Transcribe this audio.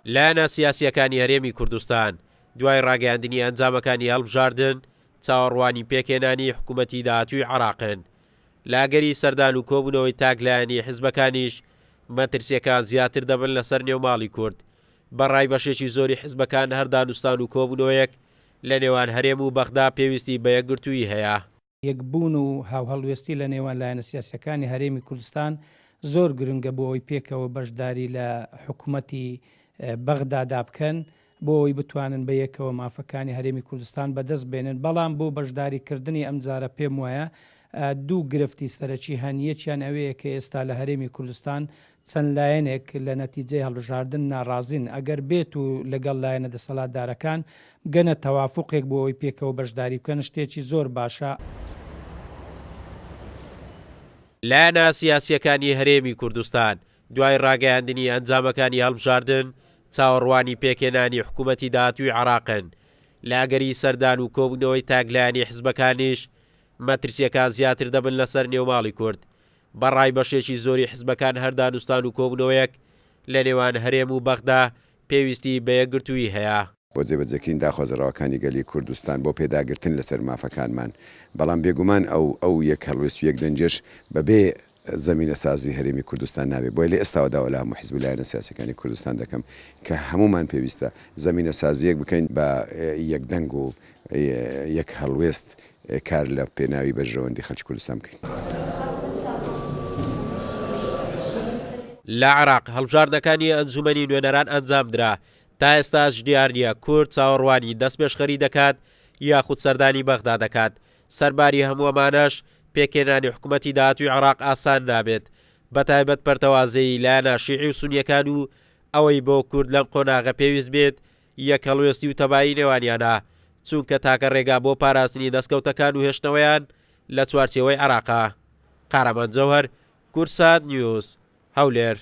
لایەنە سیاسییەکانی هەرێمی کوردستان دوای ڕاگەیاندنی ئەنجامەکانی هەڵبژاردن، چاوەڕوانی پێکهێنانی حکومەتی داهاتووی عێراقن. لە ئەگەری سەردان و کۆبوونەوەی تاکلایەنی حزبەکانیش، مەترسییەکان زیاتر دەبن لەسەر نێوماڵی کورد. بە ڕای بەشێکی زۆری حزبەکان هەر دانوستان و کۆبوونەوەیەک لە نێوان هەرێم و بەغدا پێویستی بە یەکگرتوویی هەیە. یەکبوون و هاوهەڵوێستی لە نێوان لایەنە سیاسیەکانی هەرێمی کوردستان زۆر گرنگە بۆ ئەوەی پێکەوە بەشداری لە حکومەتی بەغدادا بکەن بۆ ئەوەی بتوانن بە یەکەوە مافەکانی هەرێمی کوردستان بەدەست بێنن، بەڵام بۆ بەشداری کردنی ئەمجارە پێم وایە دوو گرفتی سەرەکی هەن، یەکیان ئەوەیە کە ئێستا لە هەرێمی کوردستان چەند لایەنێک لە نەتیجەی هەڵبژاردن ناڕازین، ئەگەر بێت و لەگەڵ لایەنە دەسەڵاتدارەکان بگەنە تەوافوقێک بۆ ئەوەی پێکەوە بەشداری بکەن شتێکی زۆر باشە. لایەنە سیاسییەکانی هەرێمی کوردستان دوای ڕاگەیاندنی ئەنجامەکانی هەڵبژاردن، چاوەڕوانی پێکهێنانی حکومەتی داهاتووی عێراقن، لە ئەگەری سەردان و کۆبوونەوەی تاکلایەنی حزبەکانیش، مەترسییەکان زیاتر دەبن لەسەر نێوماڵی کورد. بە ڕای بەشێکی زۆری حزبەکان هەر دانوستان و کۆبوونەوەیەک لە نێوان هەرێم و بەغدا پێویستی بە یەکگرتوویی هەیە. بۆ جێبەجێکردنی داخوازە ڕەواکانی گەلی کوردستان، بۆ پێداگرتن لەسەر مافەکانمان، بەڵام بێگومان ئەو ئەو یەک هەڵوێست و یەک دەنگیەش بەبێ زەمینەسازی هەرێمی کوردستان نابێت، بۆیە لە ئێستاوە داوا لە هەموو حیزب و لایەنە سیاسیەکانی کوردستان دەکەم کە هەموومان پێویستە زەمینەسازیەک بکەین بە یەک دەنگ و یەک هەڵوێست کار لە پێناوی بەرژەوەندی خەلکی کوردستان بکەین. لە عێراق هەڵبژاردنەکانی ئەنجومەنی نوێنەران ئەنجامدرا، تا ئێستاش دیار نییە کورد چاوەڕوانی دەستپێشخەری دەکات یاخود سەردانی بەغدا دەکات، سەرباری هەموو ئەمانەش پێکهێنانی حکومەتی داهاتووی عێراق ئاسان نابێت، بەتایبەت پەرتەوازەیی لایەنە شیعی و سونییەکان و ئەوەی بۆ کورد لەم قۆناغە پێویست بێت یەکهەڵوێستی و تەبایی نێوانیانە، چونکە تاکە رێگا بۆ پاراستنی دەستکەوتەکان و هێشتنەوەیان لە چوارچێوەی عێراقە. قارەمان جەوهەر، کوردسات نیوز، هەولێر.